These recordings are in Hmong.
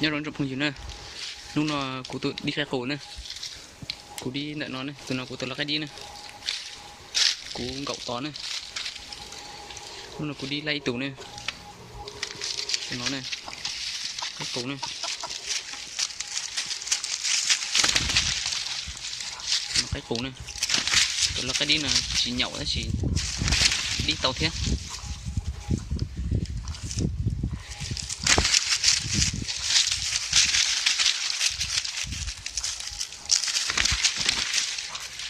Nyob zoo tsoom phooj ywg na, hnub no kuv tuaj dib qaib qus na. Kuv dib ntawm no ne, tus no kuv tus lau qaib dib na. Kuv nkaum tod na. Hnub no kuv dib laij ib tus ne. Tus no ne, qaib qus ne. Tus no qaib qus ne. Tus lau qaib dib no tsis nyaum tab sis dib tau thiab.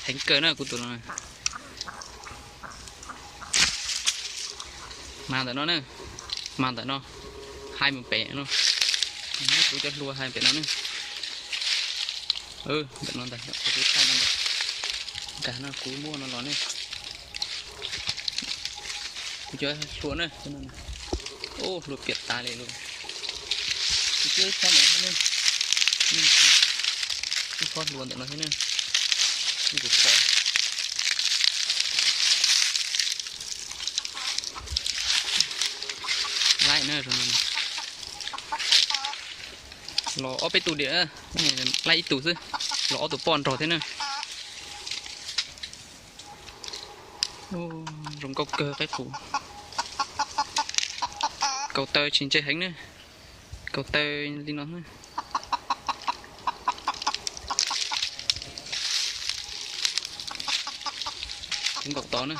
Heev kawg na kuv tus no. Mas ntawm no ne, mas ntawm no, hais mus pem no. Kuv cov hlua hais pem no ne. Ntawm no ntag, kuv thaij no ntag. Nkag no kuv muab no los ne. Kuv cov hlua na, ub, hlua piam tas li lawm. Kuv cov ib phob ntawm no thiab ne, ib phob hlua ntawm no thiab ne, kuv pom. Laij na, los ob peb tus diam, laij ib tus xwb, los ob tus poj nrog thiab na. Zoo nkauj kawg qaib qus. Kaus taw tsis ntse heev na, kaus taw li no. Kuv nkaum tod na.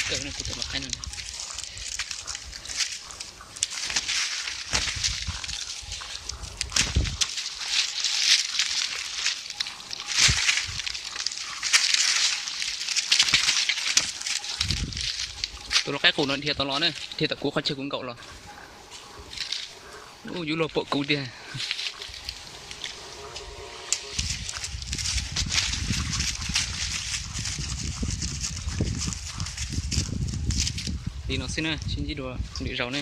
Kawg no kuv tus lau qaib no. Tus lau qaib qus no dhia tod los ne, dhia tom kuv qhov chaw kuv nkaum los. Ub, yuav luag pom kuv tiag. Li no xwb na, sib ntsib dua lwm zaus ne.